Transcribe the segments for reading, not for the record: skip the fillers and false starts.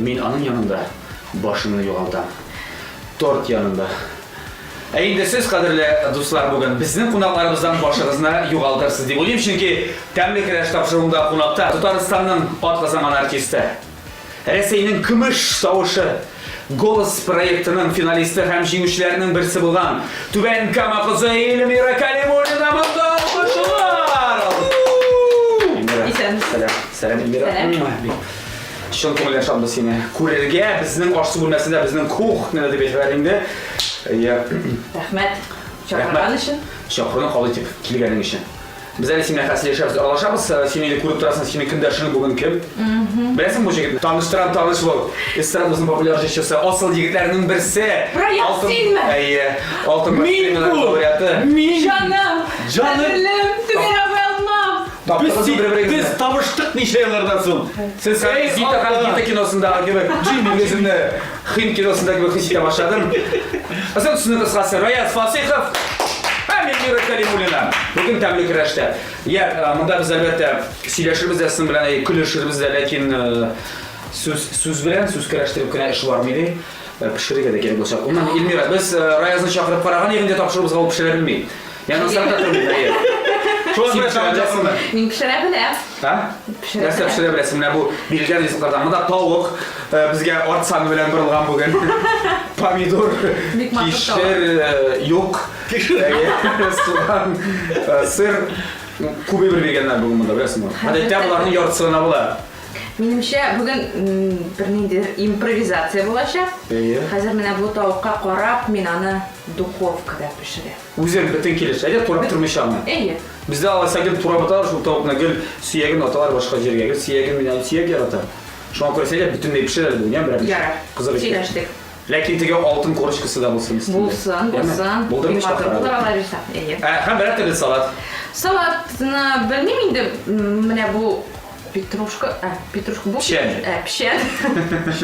Мин аның янында башымны югалтам. Торт янында. Ә инде сез, кадерле дуслар, бүген безнең кунакларыбыздан башыгызны югалтырсыз дип уйлыйм, чөнки Тәмле көрәш тапшыруында кунакта Татарстанның атказанган артисты, Рәсәйнең көмеш тавышы Голос проектының финалисты һәм җиңүчеләренең берсе булган Түбән Кама кызы Эльмира Калимуллина монда алкышлар! Эльмира. Исәнмесез. Сәлам. Сәлам, Эльмира. Сәлам. Чын күңелдән шатбыз сине күрергә. Безнең аш-су бүлмәсендә, безнең кухняда дип әйтәләр инде. Әйе. Рәхмәт. Чакырган өчен. Чакыруны кабул итеп килгәнең өчен. Без әле синең белән сөйләшәбез, аралашабыз. Син инде күреп торасың, синең көндәшең бүген кем? Беләсең бу җегетне? Таныштырам, таныш бул. Эстрадабызның популяр җырчысы, асыл егетләрнең берсе. Раяз, синме? Әйе. Алтын Мин бу! лауреаты. Мин! Җаным! Җаным! Кадерлем, түгел алмам! Без, Таптыгыз бер-берегезне. без табыштык ничә еллардан соң. Сез Эй, Зита һәм Алла! Гита киносындагы кебек, мин үземне Хинд киносында кебек хис итә башладым. Озын сүзнең кыскасы, Раяз Фасыйхов һәм Эльмира Кәлимуллина. Бүген тәмле көрәштә. Я, монда без әлбәттә сөйләшербез дә сезнең белән, көлешербез дә, ләкин сүз сүз белән сүз көрәштереп кенә эш бармый ди. Пешерергә дә кирәк булачак. Гомумән, Эльмира, без Раязны чакырып караган идек инде тапшыруыбызга ул пешерә белми. Яны сарта тормый, әйе. Шуңа күрә чакырдым. Мин пешерә беләм. А? Пешерә Нәрсә пешерә беләсең? Менә бу бирелгән ризыклардан. Монда тавык безгә арт саны белән борылган бүген. Помидор, Бик матур кишер юк. Кишер. Суган, сыр. Күп әйбер биргәннәр бүген монда, беләсеңме? Гадәттә боларның яртысы гына була. Минемчә, бүген берниндидер импровизация булачак. Әйе. Хәзер менә бу тавыкка карап, мин аны духовкада пешерәм. Үзен бөтен килеш. Әйдә турап тормыйча аны. Әйе. Бездә алайса гел турап аталар шул тавыкны, гел сөяген аталар башка җиргә. Гел сөяген мин әле сөяк яратам. Шуңа күрә сәйдә бөтенләй пешер әле бүген, берәр. Ярар. Кызык итеп. Сөйләштек. Ләкин теге алтын корочкасы да булсын өстендә. Булсын, булсын. Булдырмыйча Матур булыр алай булса. Әйе. Ә, һәм берәр төрле салат. Салатны белмим инде, менә бу Петрушка, ә, петрушка бу. Печән. Ә, печән.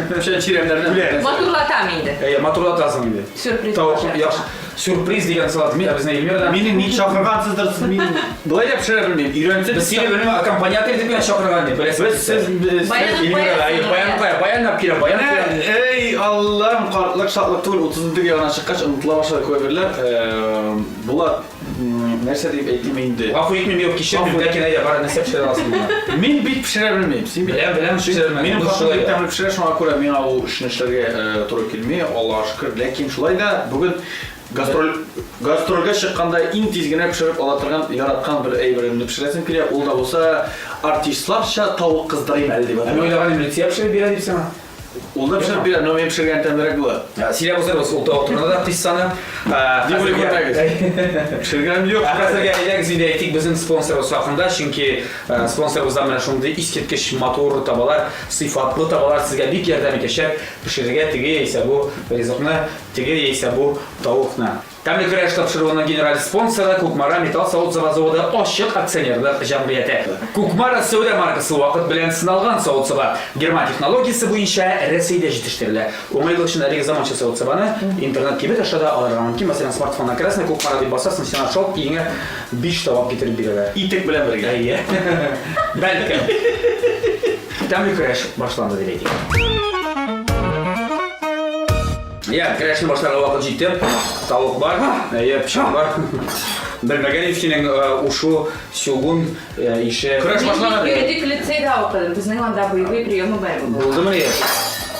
Печән чирәмнәрдән. Үлән. Матурлатам инде. Әйе, матурлатасың инде. Сюрприз. Тавык яхшы. Сюрприз дигән салат. Мин безне Эльмирадан. Мине ник чакыргансыздыр сез? Мин болай да пешерә белмим. Өйрәнсен. Без сине белмим, аккомпаниатор итеп кенә чакырган дип. Беләсез. Без сез без Эльмира, әйе, баян кая? Баян алып килә, баян килә. Эй, Аллам, картлык шатлык түгел, 30 ягына чыккач онытыла башлады күп әйберләр. Булат, Нәрсә дип әйтим инде? Гафу итмим, юк, кичермим, ләкин әйдә, бары нәрсә пешерә аласың миңа? Мин бит пешерә белмим. Син бит Беләм, беләм, пешерә белмим. Минем хатын бик тәмле пешерә, шуңа күрә миңа ул эшне эшләргә э, туры килми, Аллага шөкер. Ләкин шулай да бүген гастроль гастрольгә чыкканда иң тиз генә пешереп ала торган яраткан бер әйберемне пешерәсем килә. Ул да булса артистларча тавык кыздырыйм әле дип Ә мин уйлаган идем, Люция пешереп бирә дип сиңа. Ул да пешереп бирә, но мин пешергән тәмлерәк була. Сөйләп узарбыз ул тавык турында да кыйссаны. Дип уйлый күрмәгез. Пешергәнем юк. Ә хәзергә әйдәгез инде әйтик безнең спонсорыбыз хакында, чөнки спонсорыбыздан менә шундый искиткеч матур табалар, сыйфатлы табалар сезгә бик ярдәм итәчәк пешерергә теге яисә бу ризыкны, теге яисә бу тавыкны. Тәмле көрәш тапшыруының генераль спонсоры Кукмара металл савыт-саба заводы ачык акционерлык җәмгыяте. Кукмара сәүдә маркасы вакыт белән сыналган савыт-саба. Герман технологиясе буенча Рәсәйдә җитештерелә. Уңайлык өчен әлеге заманча савыт-сабаны интернет-кибет аша да алырга мөмкин. Мәсәлән, смартфоннан керәсең, Кукмара дип басасың, сиңа шалт өеңә биш табак китереп бирәләр. Итек белән бергә. Әйе. Бәлкем. Тәмле көрәш башланды дип әйтик. Я, көрәшне башларга вакыт җитте. Тавык бар, әйе, пычак бар. Белмәгән идек синең ушу, сюгун ише. Көрәш башлана. Мин юридик лицейда укыдым. Безнең анда боевые приемы бар булды. Булдымы?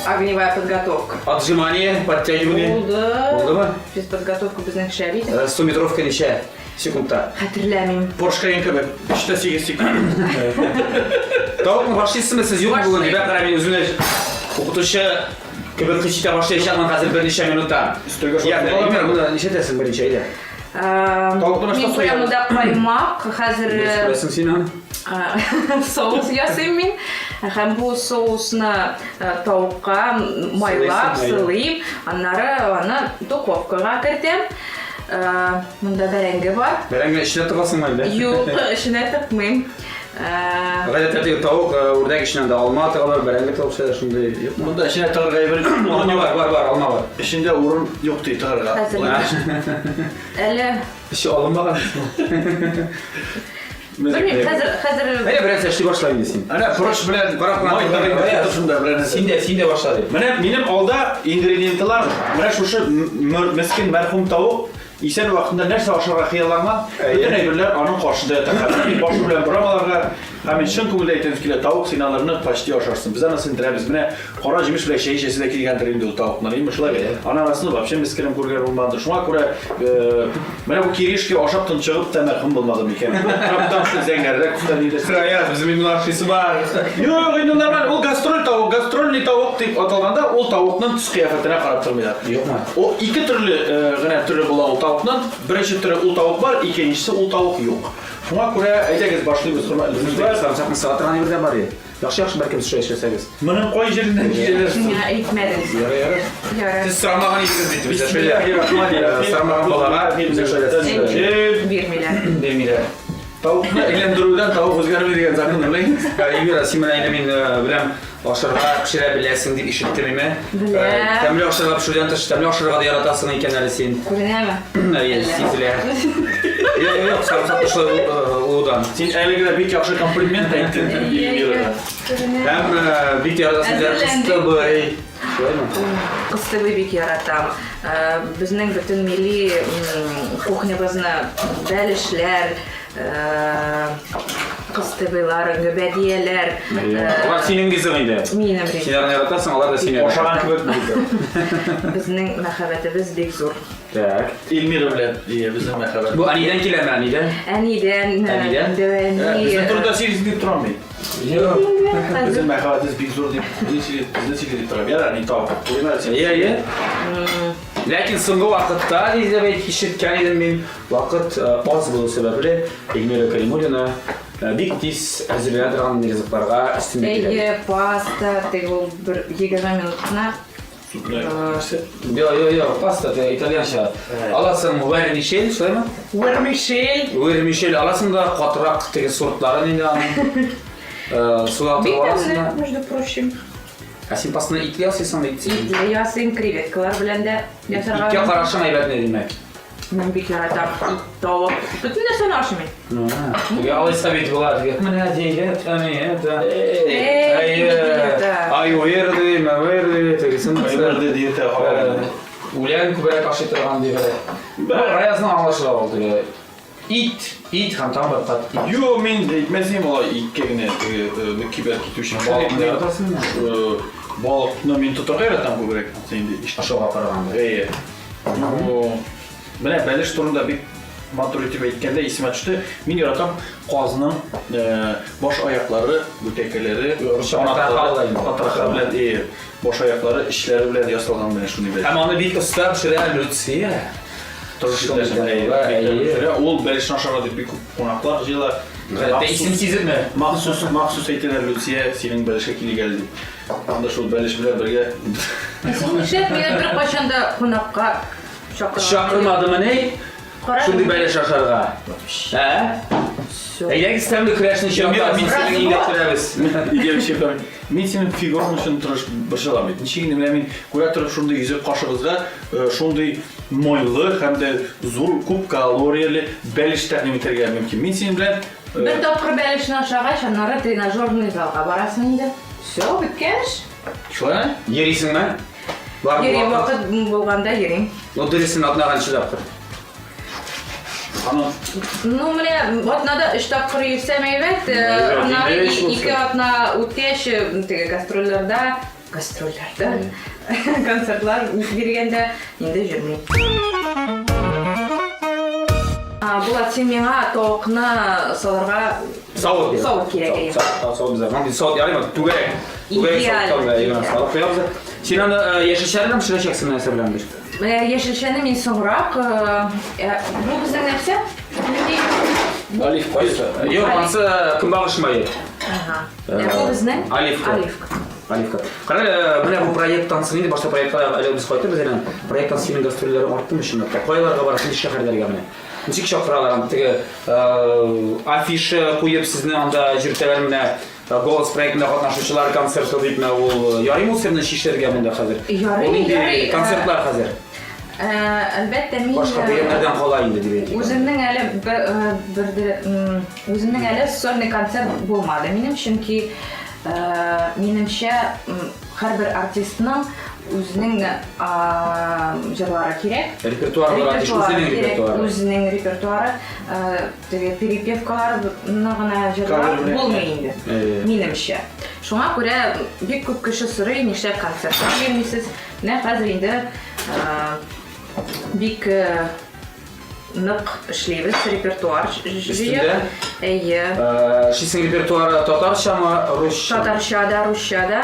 Огневая подготовка. Отжимание, подтягивание. Булды. Булдымы? Физподготовка безнең шәп иде. 100 метровка ничә секундта? Хәтерләмим. Porsche Cayenne кебек. 3,8 секунд. Тавыкны башлыйсызмы сез юкмы бүген? Дибә кара мин үземне укытучы Кебек хис итә башлаячакмын хәзер берничә минуттан. Өстәлгә шулай Ягъни, салалар. Эльмира, моны нишләтәсең беренче әйдә? Тавыкны башта Мин күрәм суябыз. монда каймак, хәзер Дөрес күрәсең син аны. соус ясыйм мин. Һәм бу соусны тавыкка майлап, Сылыйсың, әйе. сылыйм. Аннары аны духовкага кертәм. Монда бәрәңге бар. Бәрәңге эченә тыгасыңмы әллә? Юк, эченә тыкмыйм. Гадәттә теге тавык, үрдәк эченә дә алма тыгалар, бәрәңге тыгып пешерә, шундый юкмы? Монда эченә тыгарга әйбер юк. Алма бар, бар, бар, алма бар. Эчендә урын юк ди тыгарга. Хәзер. Әле Эче алынмаган. Белмим, хәзер хәзер Әйдә, берәрсе эшли башла инде син. Әнә борыч белән Карап кына май торган тыгын Раяз. да шунда берәр нәрсә. Син дә, син дә башла дип. Менә минем алда ингредиентлар, менә шушы мескен мәрхүм тавык исән вакытында нәрсә ашарга хыялланган, бөтен әйберләр аның каршында ята. Хәзер мин башы белән борам аларга, һәм мин чын күңелдән әйтәм килә, тавык син аларны почти ашарсың. Без аны сеңдерәбез. Менә кара җимеш белән чәй эчәсе дә килгәндер инде ул тавыкны. Инде шулай бит. Аны арасында вообще мескенем күргән булмады. Шуңа күрә менә бу киришки ашап тончыгып та мәрхүм булмады микән? Траптан шул зәңгәррәк күптән инде. Раяз, безнең меню ашыйсы бар. Юк, инде нормаль. Ул гастроль тавык, гастрольный тавык дип аталганда, ул тавыкның төс кыяфәтенә карап тормыйлар. Юкмы? Ул ике төрле генә төре була ул тавыкның. Беренче төре ул тавык бар, икенчесе ул тавык юк. Шуңа күрә әйдәгез башлыйбыз, хөрмәтле дуслар. Сарымсакны сыга торган әйбер дә бар иде. Яхшы-яхшы бәлкем төшә эшләсәгез. Моның кай җиреннән киләләр соң? Миңа әйтмәдегез. Ярый, ярый. Ярар. Сез сорамаган идегез бит, бездә шулай. Сорамаган балага бездә шулай. Бирмиләр. Бирмиләр. Тавыкны әйләндерүдән тавык үзгәрми дигән законны беләсез. Эльвира, син менә инде мин беләм, ашарга пешерә беләсең дип ишеттем име? Беләм. Тәмле ашарга пешерүдән тыш, тәмле ашарга да яратасың икән әле син. Күренәме? Әйе, сизелә. Юк, юк, сарымсак шулай улудан. Син әле генә бик яхшы комплимент әйттең Эльвирага. Күренә. Һәм бик яратасың дә Әзерләндек. кыстыбый. Шулаймы? Кыстыбый бик яратам. Безнең бөтен милли кухнябызны бәлешләр, кыстыбыйлар, гөбәдияләр. Алар синең ризыгың инде. Минем ризык. Син аларны яратасың, алар да сине ярата. Ашаган кебек булды. Безнең мәхәббәтебез бик зур. Так. Эльмира белән ие, безнең мәхәббәт. Бу әнидән киләме, әнидән? Әнидән, Әнидән? дәвәни. Безнең турында сөйлисең дип торам мин. Юк. Безнең мәхәббәтебез бик зур дип, безне сөйли, безне сөйли дип торам. Ярар, мин табып куйым әле син. Әйе, әйе. Ләкин соңгы вакытта, дип әйт, ишеткән идем мин, вакыт аз булу сәбәпле, Эльмира Каримуллина бик тиз әзерләнә торган ризыкларга өстенлек бирә. Әйе, паста, теге ул бер 20 минут кына. Йо, йо, йо, паста, теге итальянча. Аласың вермишель, шулаймы? Вермишель. Вермишель аласың да катырак теге сортларын инде аның. Сулап Бик аласың тәмле, да. между прочим. Ә син пастаны итле ясыйсың бит. Итле ясыйм, креветкалар белән дә ясарга. Иткә карашың әйбәт не димәк. Мин бик яратам ит, тавык. Бөтен нәрсәне ашыйм мин. Теге алайса бит була. Теге менә диет, әни, это. Эй, диета. Ай, уерды, мәверды, тегесен. Айберде диета һава. Үлән күбрәк ашый торган дип. Раязның аңлашыла ул теге. Ит, ит һәм тагын бер кат ит. Юк, мин әйтмәсем алай иткә генә теге мөкибәт китүче. Балыкны яратасыңмы? Балыкны мин тотарга яратам күбрәк. Син инде ишет. Ашауга караганда. Әйе. Ну, менә бәлеш турында бик матур итеп әйткәндә исемә төште. Мин яратам казның баш аяклары, бүтәкәләре, Русча канатлары, патраха белән, әйе, баш аяклары, эчләре белән ясалган менә шундый бәлеш. Һәм аны бик оста пешерә Люция. Тырыш Ул бәлешне ашарга дип бик күп кунаклар җыела. Хәтта исем сизелми. Махсус, махсус әйтәләр, Люция, синең бәлешкә килик әле дип. Анда шул бәлеш белән бергә Син нишләп мине беркайчан да кунакка чакырмадың? Чакырмадымыни? Шундый бәлеш ашарга. Ә? Әйдәгез тәмле көрәшне чираттагы мин синең өеңдә күрәбез. Идея вообще бар. Мин синең фигураң өчен тырыш борчылам бит. Ничек инде менә мин күрә торып шундый йөзек кашыгызга шундый майлы һәм дә зур күп калорияле бәлеш тәкъдим итәргә мөмкин. Мин синең белән Бер тапкыр бәлешне ашагач, аннары тренажерный залга барасың инде. Все, беткәч. Шулай? Йөрисеңме? Бар Йөрим, вакыт булганда йөрим. Ну, дөресен атнага ничә тапкыр? Аның Ну, менә атнада өч тапкыр йөрсәм әйбәт, аннары ике атна үткәч, теге гастрольләрдә, гастрольләрдә, концертлар биргәндә инде йөрмим. Булат, син миңа тавыкны салырга Савыт бир. Савыт кирәк, әйе. Савыт, савыт безгә. Мондый савыт ярыймы? Түгәрәк. Түгәрәк Идеаль. савыт белән салып куябыз. Син аны яшелчә белән пешерәчәксең нәрсә белән бир? Яшелчәне мин соңрак, бу безнең нәрсә? Нинди? Оливка. Кайсы? Юк, ансы көнбагыш мае. Ага. Бу безнең? Оливка. Оливка. Оливка. Кара, менә бу проекттан соң инде башта проектка әле без кайтырбыз әле. Проекттан синең гастрольләрең арттымы чынлап та? Кайларга барасың, нинди шәһәрләргә менә? Ничек чакыралар анда теге афиша куеп сезне анда йөртәләр менә Голос проектында катнашучылар концерты дип менә ул ярыймы ул серне чишәргә монда хәзер? Ярый, Ул нинди ярый. концертлар хәзер? Әлбәттә, мин Башка бәйрәмнәрдән кала инде дип әйтик. Үземнең әле бер үземнең әле сольный концерт булмады минем, чөнки минемчә һәрбер артистның үзенең җырлары кирәк. Репертуар була, үзенең репертуары. Үзенең репертуары, теге перепевкаларны гына җырлап булмый инде. Минемчә. Шуңа күрә бик күп кеше сорый, нишләп концертка йөрмисез? Менә хәзер инде бик нык эшлибез, репертуар җыеп. Әйе. Эшлисең репертуары татарчамы, русча? Татарча да, русча да.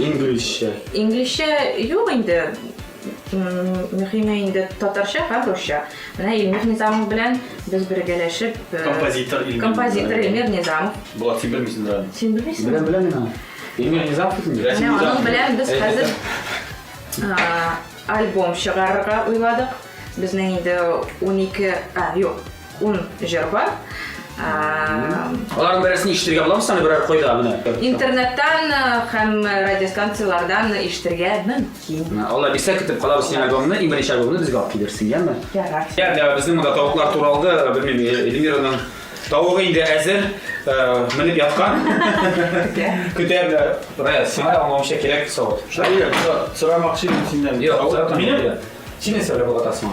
Инглизчә. Инглизчә юк инде. Мөһиме инде татарча һәм русча. Менә Илмир Низамов белән без бергәләшеп Композитор Илмир. Композитор Илмир Низамов. Булат, син белмисеңдер аны. Син белмисеңме? Беләм, беләм мин аны. Илмир Низамов бит инде. Менә аның белән без хәзер альбом чыгарырга уйладык. Безнең инде 12, а, юк, 10 җыр бар. Аларның берәрсен ишетергә буламы соң берәр кайда менә? Интернеттан һәм радиостанцияләрдән ишетергә мөмкин. Алла бирсә көтеп калабыз синең альбомны, иң беренче альбомны безгә алып килерсең, яме? Ярар. Я, безнең монда тавыклар туралды, белмим, Эльмираның Тавыгы инде әзер, менеп яткан. Көтә. Көтә менә. Раяз, сиңа аңламыйча кирәк савыт. Әйе, сорамакчы идем синнән. Юк, минем. Син нәрсә белән болгатасың?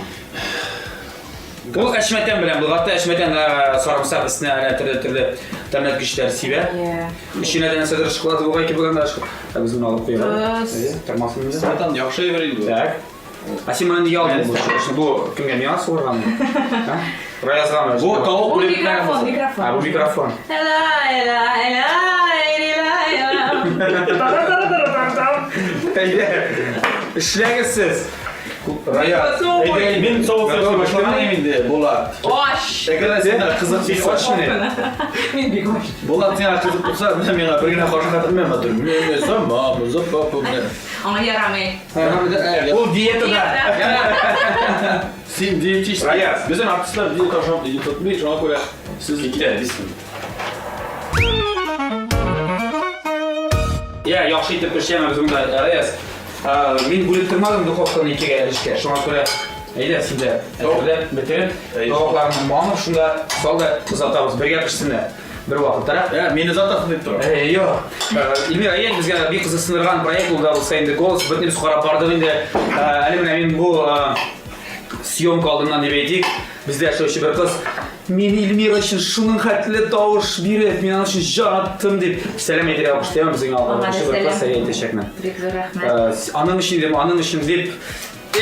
Ул әчмәтән белән болгатты. Әчмәтән сарымсак өстенә әнә төрле-төрле тәмләткечләр сибә. Эченә дә нәрсәдер шоколад бугай ки булган да. Ә без моны алып куябыз. Әйе, тормасын инде. Сметан яхшы әйбер инде. Так. Ә син моны нигә алдың бу? Бу кемгә миңа суыргамы? Раязгамы? Бу тавык Бу микрофон, микрофон. А, бу микрофон. Эла, эла, эла, эла, эла. Әйдә. Эшләгез сез. Раяз. Әйдә, мин соус башламыйм инде, Булат. Аш. Әгәр дә сиңа кызык Бик ачмы? Мин бик ач. Булат сиңа кызык булса, менә миңа бер генә кашык атып, матур. Мин сама, запапа, менә. Аңа ярамый. Ул диетада. Син диетист. Раяз. Безнең артистлар диета ашап диета тотмый, шуңа күрә сез китә дисең. Я, яхшы итеп пешәме без монда, Раяз. Мин бүлеп тормадым духовканы икегә өлешкә. Шуңа күрә әйдә син дә әзерләп бетереп, тавыкларны манып шунда сал да озатабыз. Бергә пешсеннәр. Бер вакыттарак. Ә, мине озатасың дип торам. Э, юк. Илмир Аен безгә бик кызыксындырган проект ул да булса инде голос бөтенебез карап бардык инде. Әле менә мин бу съемка алдыннан дип әйтик, бездә эшләүче бер кыз мин Илмир өчен шуның хәтле тавыш биреп, мин аның өчен җан аттым дип сәлам әйтергә кушты, безнең алга бер кыз сәлам әйтәчәкмен. Бик зур рәхмәт. Аның өчен дип, аның өчен дип,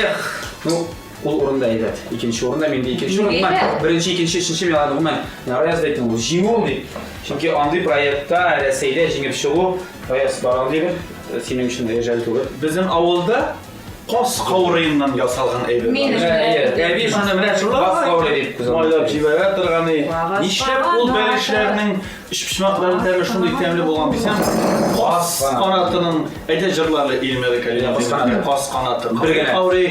эх, ну, Ул урында әйбәт. Икенче урында мин дә икенче урын. Гомумән, беренче, икенче, өченче мин аны гомумән Раяз да әйтте, ул җиңү ул дип. Чөнки андый проектта Рәсәйдә җиңеп чыгу, Раяз бар андый бер, синең өчен дә жәл түгел. Безнең авылда каз каурыеннан ясалган әйбер бар. Минем Әби шуны менә шулай каз каурые дип күз майлап җибәрә торган. Нишләп ул бәлешләрнең өчпочмакларының тәме шундый тәмле булган дисәң, каз канатының, әйдә җырлары Илмира Калина, каз канаты. Бер генә. Каурый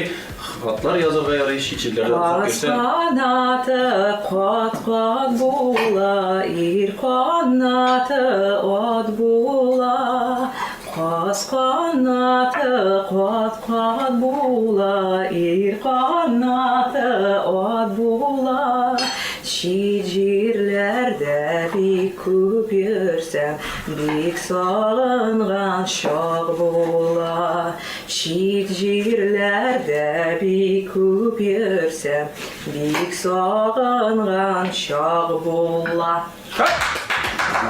Хатлар язырга ярый, чит җирләрдә укып Каз йөрсәң. канаты кат-кат була, ир канаты ат була. Каз канаты кат-кат була, ир канаты ат була. Чит җирләрдә бик күп йөрсәм, бик сагынган чак була. Чит җирләрдә бик күп йөрсәм, бик сагынган чак була.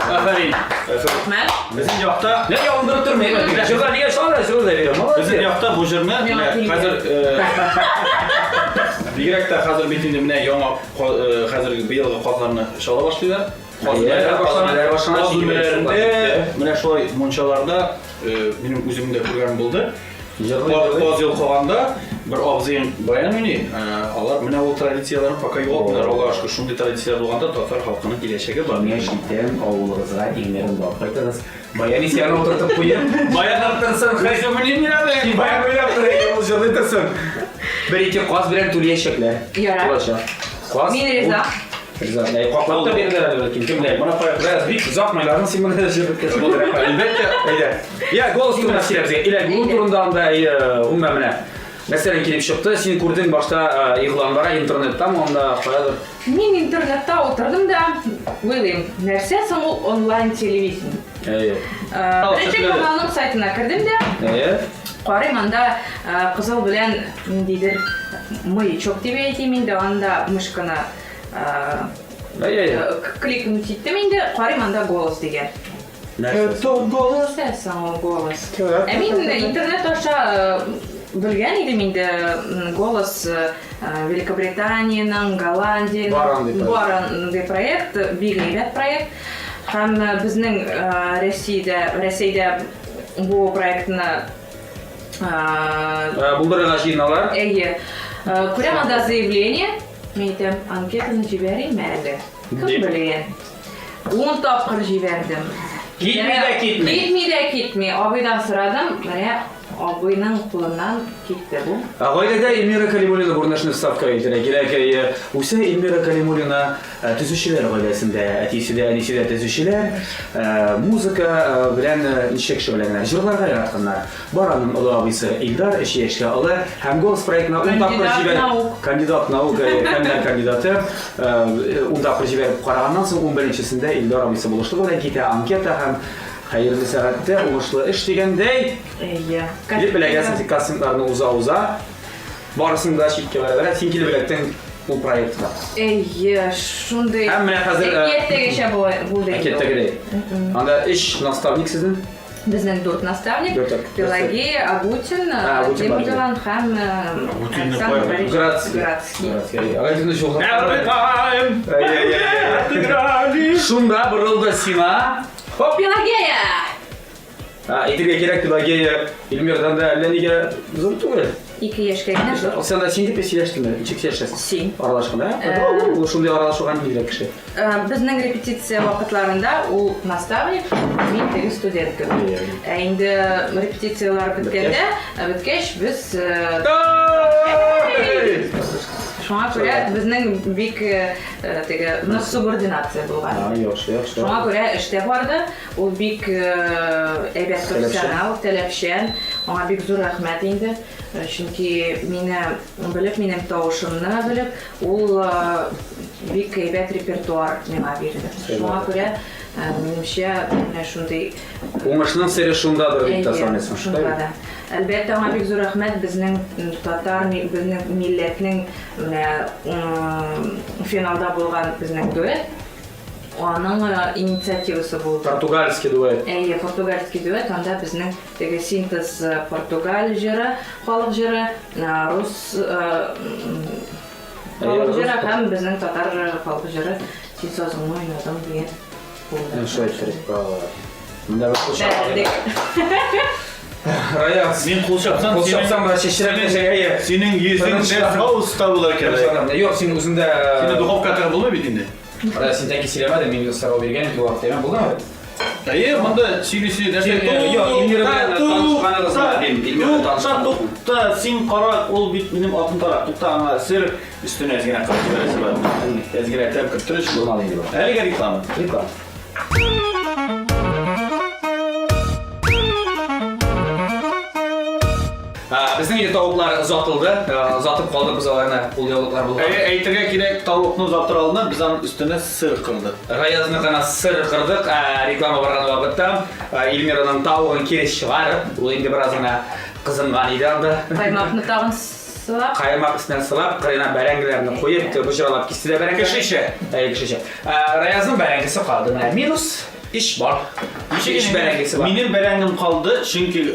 Афәрин. Рәхмәт. Безнең якта Нигә ялындырып тормый? Җырда нигә шулай да җырлый да бирә. Молодец. Безнең якта бу җырны менә хәзер бигрәк тә хәзер бит инде менә яңа хәзерге быелгы казларны чала башлыйлар. Каз өмәләрендә менә шулай мунчаларда минем үземнең дә күргәнем булды. Каз йолкыганда бер абзыең баян уйный, алар менә ул традицияләрне пока югалтмыйлар. Аллага шөкер, шундый традицияләр булганда татар халкының киләчәге бар. Киңәш итәм, авылыгызга иңнәрен алып кайтыгыз. Баян исә утыртып куеп, баян торсын, Хәзер мне не надо. Баян уйнап тора, ул җырлый торсын. Бер-ике каз белән түләячәкләр. Ярар. Булачак. Каз. Мин риза. Риза. Әй, каклап та бирделәр әле бәлки. Кем белә? Моны кая Бераз бик озак майладың син моны җыр беткәч булды. Әлбәттә, Әйдә. Я, голос турында сөйлә безгә. Илә, голос турында анда, гомумән менә. Мәсәлән, килеп чыкты, син күрдең башта игълан бара интернеттамы анда каядыр? Мин интернетта утырдым да уйлыйм, нәрсә соң ул онлайн телевидение? Әйе. Беренче каналның сайтына кердем дә, Әйе. карыйм анда кызыл белән ниндидер маячок дип әйтим инде, анда мышканы Әйе, әйе. кликнуть иттем инде, карыйм анда голос дигән. Нәрсә? голос. Нәрсә соң ул голос? Ә мин интернет аша белгән идем инде голос Великобританиянең, Голландиянең Бар андый проект. Бар андый проект, бик әйбәт проект. Һәм безнең Россиядә, Рәсәйдә бу проектны Булдырырга җыеналар. Әйе. Күрәм анда заявление. Мин әйтәм, анкетаны җибәрим әле. Кем белә? Ун тапкыр җибәрдем. Китми дә китми. Китми дә китми. Абыйдан сорадым, менә абыйның кулыннан китте бу. Ә гаиләдә Эльмира Калимуллина бу үрнәшне ставка итәргә кирәк. Әйе, үсә Эльмира Калимуллина төзүчеләр гаиләсендә. Әтисе дә, әнисе дә төзүчеләр. Музыка белән ничек шөгыльләнәләр? Җырларга яратканнар. Бар аның олы абыйсы Илдар, өч яшькә олы, һәм Голос проектына ун тапкыр Кандидат җибәреп, наук. кандидат наук, фәннәр кандидаты, ун тапкыр җибәреп караганнан соң, унберенчесендә Илдар абыйсы булышлыгы белән китә анкета һәм хәерле сәгатьтә уңышлы эш дигәндәй, Әйе. килеп эләгәсең, тик кастингларны уза-уза, барысын да читкә бәрә-бәрә, син килеп эләктең ул проектка. Әйе, шундый. Һәм менә хәзер, Әкияттәгечә булды инде ул. Әкияттәгедәй. Анда өч наставник сезнең. Безнең дүрт наставник. Дүрт. Пелагея, Агутин, Агутин бар Демидован һәм Агутинны Александр кая? Борисович Градский. Градский. Градский. Агутинны шул. Every time Әй-әй-әй. Шунда борылды сиңа. Хоп! Пелагея! Әйтергә кирәк, Пелагея Эльмирадан да әллә нигә зур түгел. Ике яшькә генә зур. Сен дә син дип сөйләштеңме? Ничек сөйләшәсең? Син. Аралашканда? Ул шундый аралашуга ниндирәк кеше? Безнең репетиция вакытларында ул наставник, мин теге студент кебек. Ә инде репетицияләр беткәндә, беткәч без шуңа күрә безнең бик теге субординация булган. Яхшы, яхшы. Шуңа күрә эштә барды. Ул бик әйбәт профессионал, таләпчән. Аңа бик зур рәхмәт инде. Чөнки мине белеп, минем тавышымны белеп, ул бик әйбәт репертуар миңа бирде. Шуңа күрә, минемчә, менә шундый Уңышның сере шундадыр дип тә саныйсың. Шунда да. Әлбәттә, аңа бик зур рәхмәт безнең татар, безнең милләтнең менә финалда булган безнең дуэт. Аның инициативасы булды. Португальский дуэт. Әйе, португальский дуэт, анда безнең теге синтез португаль җыры, халык җыры, рус халык җыры һәм безнең татар халык җыры Син сазыңны уйнадың дигән булды. Шулай иттереп. Монда бер кул Бәрдек. Раяз. Мин кул чапсам, Кул чапсам, менә чәчрәп яшәгәе. Синең йөзеңдә соус та булыр кебек. Юк, син үзеңдә Сине духовка тыгып булмый бит инде. Раяз, син тәки сөйләмәдең, мин сорау биргән идем, бу вакытта әйме булдымы? Әйе, монда сөйли сөйли нәрсә. Юк, Эльмира белән танышканыгыз бар, дим. Эльмира белән танышканыгыз. Тукта, син кара, ул бит минем алтын тарак. Тукта, аңа сыр өстенә әз генә кырып җибәрәсе бар. Әз генә тәм кертер өчен. Булмады инде бу. Әлегә реклама. Реклама. Безнең инде тавыклар озатылды. Озатып калдык без аларны, кул яулыклар булган. Әйе, әйтергә кирәк, тавыкны озатыр алдыннан без аның өстенә сыр кырдык. Раязныкына сыр кырдык, реклама барган вакытта Эльмираның тавыгын кире чыгарып, ул инде бераз гына кызынган иде анда. Каймакны тагын сылап. Каймак өстенә сылап, кырыена бәрәңгеләрне куеп, боҗралап кисте дә бәрәңге. Кешечә. Әйе, кешечә. Раязның бәрәңгесе калды. Менә минус Иш бар. Ничек Иш бәрәңгесе бар. Минем бәрәңгем калды, чөнки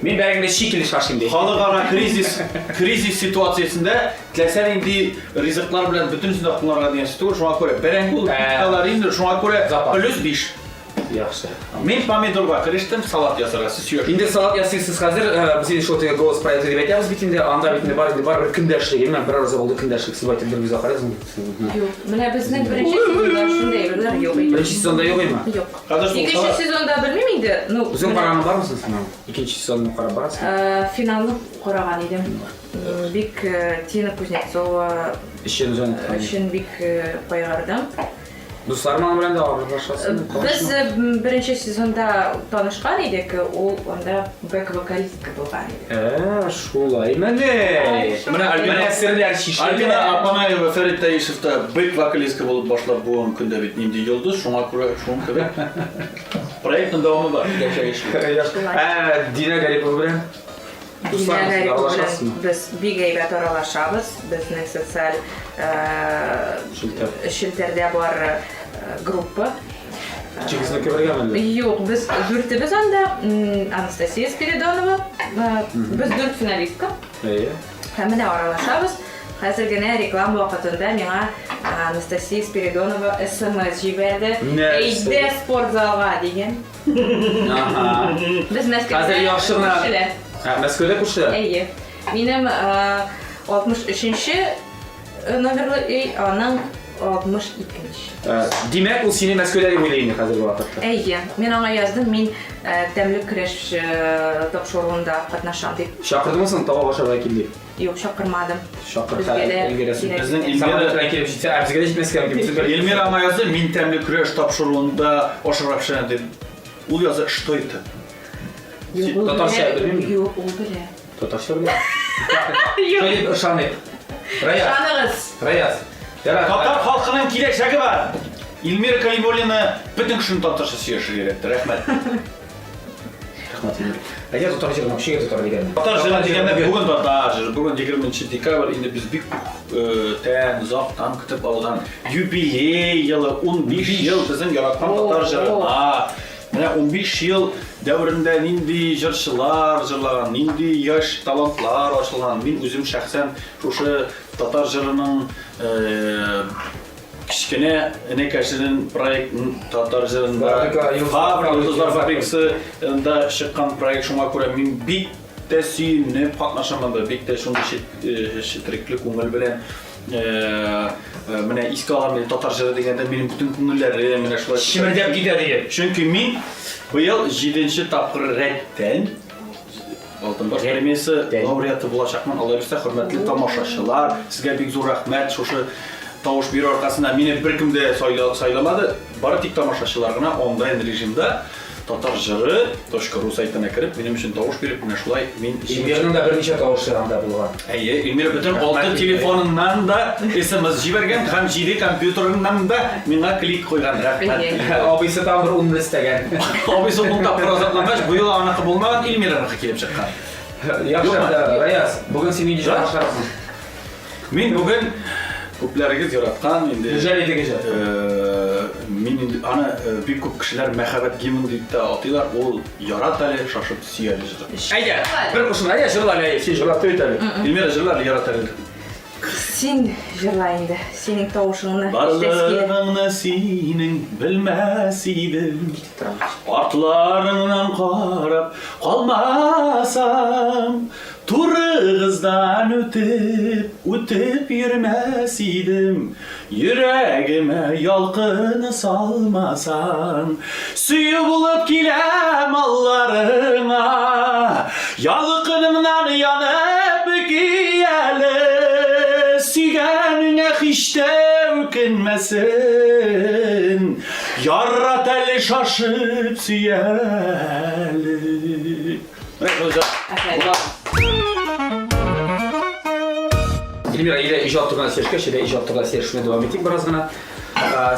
мин бәрәңгене чи килеш ашыйм ди. Халыкара кризис кризис ситуациясендә теләсә нинди ризыклар белән бөтенесен дә кулланырга дигән сүз түгел, шуңа күрә бәрәңге ул калорийный, шуңа күрә плюс 5. Яхшы. Мин помидорга керештем, салат ясарга. Сез сөйләшегез. Инде салат ясыйсыз хәзер, без инде шул теге голос проекты дип әйтәбез бит инде, анда бит инде бар инде барыбер көндәшлек, менә бер арза булды көндәшлек, сез байтып бер күзгә карыйсыз. Юк, менә безнең беренче сезонда шундый әйберләр юк иде. Беренче сезонда юк име? Юк. Икенче сезонда белмим инде. Ну, үзең караган бармы син финал? Икенче сезонны карап барасың? Финалны караган идем. Бик Тина Кузнецова өчен өчен бик кайгырдым. Дусларым аның белән дә аралашасың. Без беренче сезонда танышкан идек, ул анда бэк-вокалистка булган иде. Ә, шулай мәне. Менә Альбина Менә серләр чишелә. Альбина Апанаева Фәрит Таишев та бэк-вокалистка булып башлап бүгенге көндә бит нинди йолдыз, шуңа күрә шуның кебек проектның дәвамы бар, киләчәк эшли. Ә, Динә Гарипова белән Динә Гарипова белән без бик әйбәт аралашабыз. Безнең социаль Челтәр. челтәрдә бар группа. Өчегезнеке бергә мәллә? Юк, без дүртебез анда. Анастасия Спиридонова. Без дүрт финалистка. Әйе. Һәм менә аралашабыз. Хәзер генә реклама вакытында миңа Анастасия Спиридонова смс җибәрде. Нәрсә? Әйдә спортзалга дигән. Ага. Без Мәскәүдә Хәзер яхшы гына. күршеләр. Ә, Мәскәүдә күршеләр? Әйе. Минем 63-нче номерлы өй, аның 62-нче. Димәк, ул сине Мәскәүдә дип уйлый инде хәзерге вакытта. Әйе. Мин аңа яздым, мин тәмле көрәш тапшыруында катнашам дип. Чакырдымы соң тавык ашарга кил дип? Юк, чакырмадым. Чакыр, Безгә дә өлгерәсең. кирәк. Безнең Эльмира Самолет белән килеп җитсә, ә безгә дә җитмәскә мөмкин. Без бер- Эльмира аңа язды, мин тәмле көрәш тапшыруында ашарга пешерәм дип. Ул язды, что это? Юк, ул Татарча белә. белмим. Юк, ул белә. Татарча белә. Юк. Шулай дип ышаныйк. Раяз, Ышаныгыз. Раяз. Ярар. Татар халкының киләчәге бар. Эльмира Калимуллина бөтен кешене татарча сөйләшергә өйрәтте. Рәхмәт. Рәхмәт, Илмир. Әйдә татар җырын, вообще татар дигәнне. Татар җыры дигәндә бүген татар җыры, бүген 20 декабрь, инде без бик күптән, озактан көтеп алган юбилей елы, 15 ел безнең яраткан татар җырына. Менә 15 ел дәверендә нинди җырчылар җырлаган, нинди яшь талантлар ачылган. Мин үзем шәхсән шушы татар җырының Кечкенә энекәшенең проект татар җырында Фабрика йолдызлар фабрикасында чыккан проект, шуңа күрә мин бик тә сөенеп катнашам анда, бик тә шундый четерекле күңел белән менә искә алам мин татар җыры дигәндә минем бөтен күңелләрем менә шулай чемердәп китә диеп. Чөнки мин быел җиденче тапкыр рәттән Алтын баш премиясе лауреаты булачакмын. Алла бирсә, хөрмәтле тамашачылар, сезгә бик зур рәхмәт. Шушы тавыш бирү аркасында мине беркем дә сайламады. Бары тик тамашачылар гына онлайн режимда татар җыры .ру сайтына кереп, минем өчен тавыш биреп, менә шулай мин Эльмираның да берничә тавышы анда булган. Әйе, Эльмира бөтен алты телефоныннан да смс җибәргән һәм җиде компьютерыннан да миңа клик куйган. Рәхмәт. Абыйсы тагын бер унны өстәгән. Абыйсы ун тапкыр азаплангач, бу юлы аныкы булмаган, Эльмираныкы килеп чыккан. Яхшы, Раяз, бүген син нинди җыр башкарасың? Мин бүген күпләрегез яраткан инде. Гүзәл идеге җыр. Мин инде аны бик күп кешеләр мәхәббәт гимны дип тә атыйлар. Ул ярат әле, шашып сөй әле җыры. Әйдә, бер кушын, әйдә җырла әле, син җырлап бит әле. Эльмира җырла әле, ярат әле. Син җырла инде, синең тавышыңны ишетәсе килә. Барлыгыңны синең белмәс идем. Артларыңнан карап калмасам, турыгыздан үтеп, үтеп йөрмәс идем. Йөрәгемә ялкын салмасаң, Сөю булып киләм алларыңа, Ялкынымнан янып көяле, Сөйгәнеңә һич тә үкенмәсен, Ярат әле шашып сөяле. Эльмира, әйдә иҗат турында сөйләшкәч, әйдә иҗат турында сөйләшүне дәвам итик бераз гына.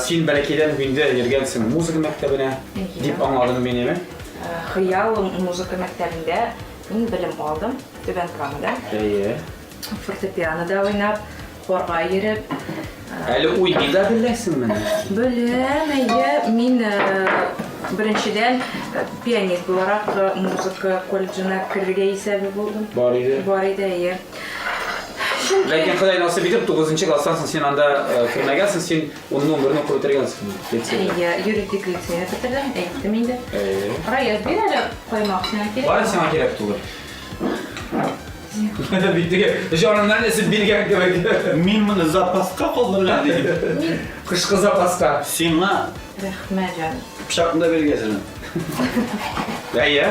Син бәләкәйдән үк инде йөргәнсең музыка мәктәбенә, дип аңладым мин, әйеме? Хыял музыка мәктәбендә мин белем алдым, Түбән Камада. Әйе. Фортепианода уйнап, хорга йөреп. Әле уйный да беләсеңме? Беләм, әйе. Мин беренчедән пианист буларак музыка колледжына керергә исәбе булдым. Бар иде. Бар иде, әйе. Чөнки Ләкин Ходай насыйп итеп, 9 класстан соң син анда кермәгәнсең, син 10-ны 11-не укып бетергәнсең. Лицейда. Әйе, юридик лицейны бетердем, әйттем инде. Әйе. Раяз, бир әле каймак сиңа кирәк. Бары сиңа кирәк түгел. Бит теге җаныннан эсеп биргән кебек. Мин моны запаска калдырган идем. Кышкы запаска. Сиңа Рәхмәт, җаным. пычакны да биргәсең. Әйе.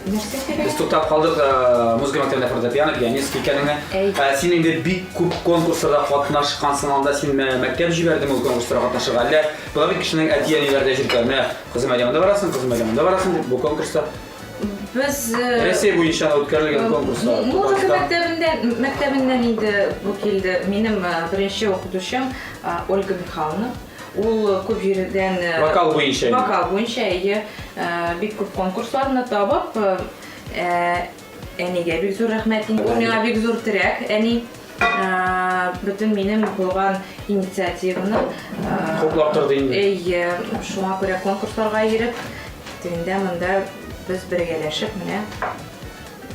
Нәрсә сөйлә? Без туктап калдык музыка мәктәбендә фортепиано, пианист икәнеңне. Син инде бик күп конкурсларда катнашкансың, анда син мәктәп җибәрдеме ул конкурсларга катнашырга? Әллә була бит кешенең әти-әниләре дә җиркә, менә кызым әле монда барасың, кызым әле монда барасың дип бу конкурста. Без Россия буенча үткәрелгән конкурслар. Музыка мәктәбендә мәктәбеннән инде бу килде. Минем беренче укытучым Ольга Михайловна. Ул күп җирдән Вокал буенча. Вокал буенча, әйе. Бик күп конкурсларны табып, әнигә бик зур рәхмәт. Ул миңа бик зур терәк, әни. Бөтен минем булган инициативаны хуплап торды инде. Әйе, шуңа күрә конкурсларга йөреп, тегендә монда без бергәләшеп менә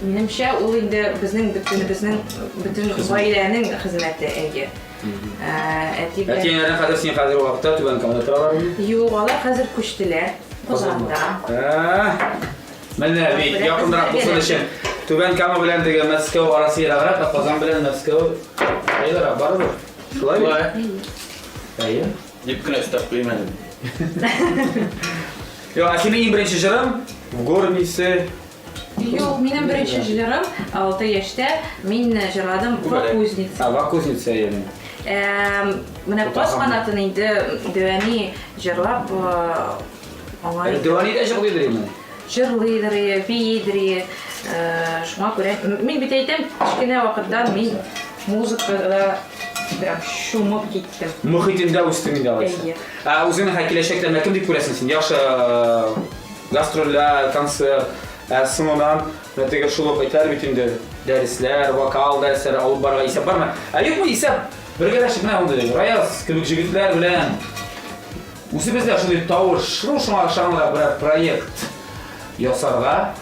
минемчә, ул инде безнең бөтенебезнең, бөтен гаиләнең хезмәте, әйе. Әти белән. Әти-әниләрең хәзер син хәзер вакытта Түбән Камада торалар инде? Юк, алар хәзер күчтеләр Казанда. Менә бит якынрак булсын өчен. Түбән Кама белән теге Мәскәү арасы ераграк, ә Казан белән Мәскәү кайдарак барыбер. Шулай бит? Әйе. Дип кенә өстәп куйыйм әле. Юк, ә синең иң беренче җырың В горнице. Юк, минем беренче җырым 6 яшьтә мин җырладым В кузнице. А, В кузнице, әйе. Менә Каз канатын инде Дәвәни җырлап аңа. Дәвәни дә җырлыйдыр инде. Җырлыйдыр, биидер. Шуңа күрә мин бит әйтәм, кечкенә вакыттан мин музыкада прям чумып киттем. Мохитендә үстең инде алайса. Әйе. Ә үзеңне киләчәктә менә кем дип күрәсең син? Яхшы Гастрольләр, концерт, ә соңыннан менә теге шул ук әйтәләр бит инде, дәресләр, вокал дәресләре алып барырга исәп бармы? Ә юкмы исәп? Бергәләшеп менә мондый Раяз кебек җегетләр белән үзебездә шундый тавыш, ну шуңа ышанырга берәр проект ясарга.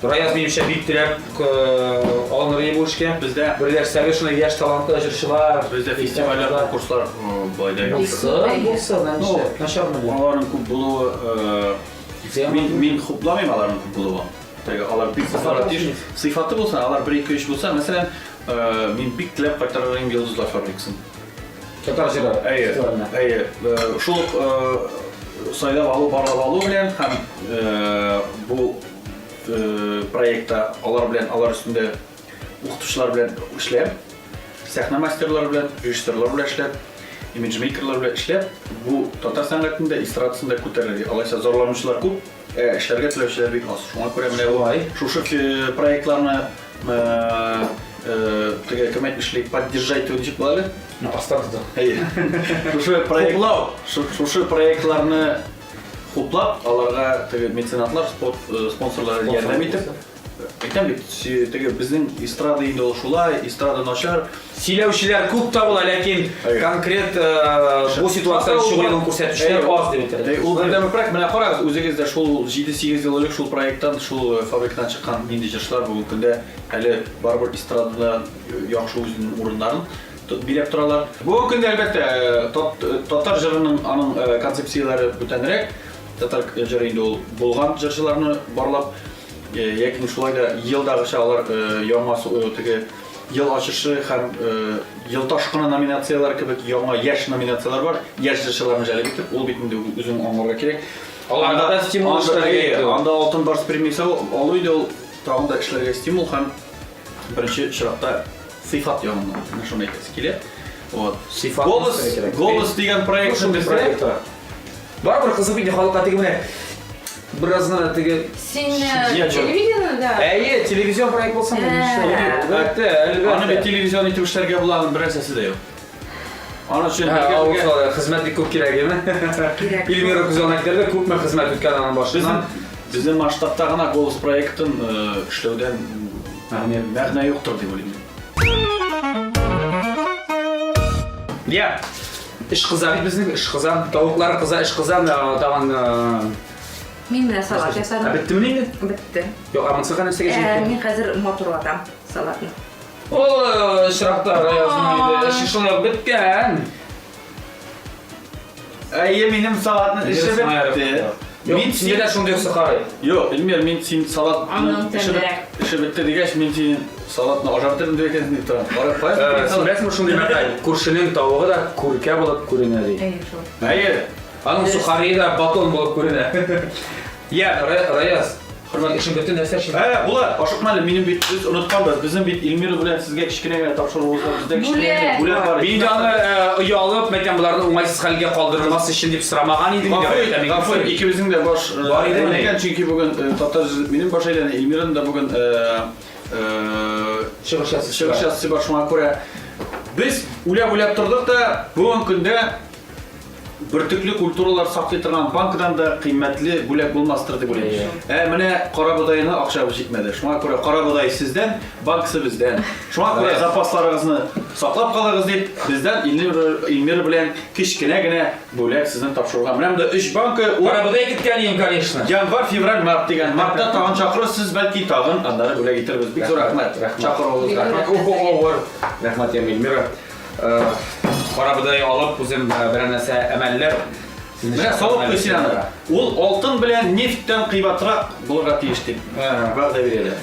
Раяз минемчә бик теләп алыныр иде бу эшкә. Бездә берләшсәгез шундый яшь талантлы җырчылар, бездә фестивальләр, конкурслар болай да юк. Булсын, булсын, начармы? Аларның күп булуы Мин, мин хупламыйм аларның күп булуын. Теге алар бик булырга тиеш. Сыйфаты булсын, алар 1 2 3 булса, мәсәлән, мин бик теләп кайтарыр идем Йолдызлар фабрикасын. Татар җыры. Әйе. Әйе. Шул ук сайлап алу, барлап алу белән һәм бу проектта алар белән алар өстендә укытучылар белән эшләп, сәхнә мастерлары белән, режиссерлар белән эшләп, имиджмейкерлар белән эшләп, бу татар сәнгатен дә, эстрадасын да күтәрергә. Алайса зарланучылар күп, ә эшләргә теләүчеләр бик аз. Шуңа күрә менә бу шушы проектларны теге кем әйтмешли, поддержать дип ничек була әле? Астан тотып. Әйе. Шушы проект, шушы проектларны хуплап, аларга теге меценатлар, спонсорлар ярдәм итеп, Әйтәм бит, теге безнең эстрада инде ул шулай, эстрада начар. Сөйләүчеләр күп табыла, ләкин конкрет бу ситуациядән чыгу юлын күрсәтүчеләр аз дип әйтергә. Ул бердәнбер проект. Менә карагыз, үзегез дә шул 7-8 ел элек шул проекттан, шул фабрикадан чыккан нинди җырчылар бүгенге көндә әле барыбер эстрадада яхшы үзенең урыннарын биләп торалар. Бүгенге көндә, әлбәттә, татар җырының аның концепцияләре бүтәнрәк. Татар җыры инде ул булган җырчыларны барлап Ләкин шулай да елдагыча алар яңа теге ел ачышы һәм ел ташкыны номинацияләре кебек яңа яшь номинацияләр бар. Яшь җырчыларны җәлеп итеп, ул бит инде үзең аңларга кирәк. Аларга да стимул эшләргә кирәк. Анда Алтын барс премиясе алу инде ул тагын да эшләргә стимул һәм беренче чиратта сыйфат ягыннан. Менә шуны әйтәсе килә. Вот. Сыйфат. Голос, Голос дигән проект шундый проект. Барыбер кызык инде халыкка теге менә бераз гына теге Син телевидение да? Әйе, телевизион проект булсын Әлбәттә, әлбәттә. Аны бит телевизион итеп эшләргә була, аның бер нәрсәсе дә юк. Аны өчен бергә хезмәт бик күп кирәк, әйеме? Кирәк. Эльмира күз алдына китерде, күпме хезмәт үткән аның башыннан. Безнең масштабта гына Голос проектын эшләүдән мәгънә юктыр дип уйлыйм. Я, эш кыза бит безнең, эш кыза. Тавыклар кыза, эш кыза, тагын Мин менә салат ясадым. Ә беттеме инде? Бетте. Юк, ә монысы нәрсәгә җитте? Мин хәзер матурлатам салатны. Ул очракта Раязның инде эше шулай беткән. Әйе, минем салатның эше бетте. Мин синдә дә шундый ук сухарый. Юк, Эльмир, мин син салат эше бетте дигәч, мин син салатны ашап бетердем дип әйтәсең дип торам. Карап кая. Син беләсеңме шундый мәкаль? Күршенең тавыгы да күркә булып күренә ди. Әйе, шул. Әйе. Аның сухарие да батон булып күренә. Я, Раяз. Хөрмәтле Эшең бетте, нәрсә эшлисең? Ә, Булат, ашыкма әле, минем бит без онытканбыз. Безнең бит Эльмира белән сезгә кечкенә генә тапшыруыбыз бар. Бездә кечкенә генә Бүләк бүләк бар. Мин дә аны э, оялып, мәйтәм, боларны уңайсыз хәлгә калдырмас өчен дип сорамаган идем. Гафу ит, Мәйтәм, гафу ит, икебезнең дә баш э, Бар иде мени? әйләнгән, чөнки бүген э, татар җыр- минем баш әйләнә, Эльмираның да бүген э, э, Чыгыш ясыйсы чыгыш бар. ясыйсы бар, шуңа күрә без уйлап-уйлап тордык та, бүгенге көндә бөртекле культуралар саклый торган банкадан да кыйммәтле бүләк булмастыр дип уйлыйм. Ә менә карабодайына акчабыз җитмәде. Шуңа күрә карабодай сездән, банкасы бездән. Шуңа күрә запасларыгызны саклап калыгыз дип, бездән Эльмира, Эльмира белән кечкенә генә бүләк сезнең тапшыруга. Менә монда өч банка, ул Карабодай көткән идем, конечно. Январь, февраль, март дигән. Мартта тагын чакырырсыз, сез бәлки тагын аннары бүләк итербез. Бик зур рәхмәт. Рәхмәт. Чакыруыгызга. Рәхмәт. Ого, авыр. Рәхмәт, Эльмира. Карабодай алып, үзем берәр нәрсә әмәлләп. Менә салып куй син аны. Ул алтын белән нефтьтән кыйбатрак булырга тиеш дип вәгъдә бирәләр.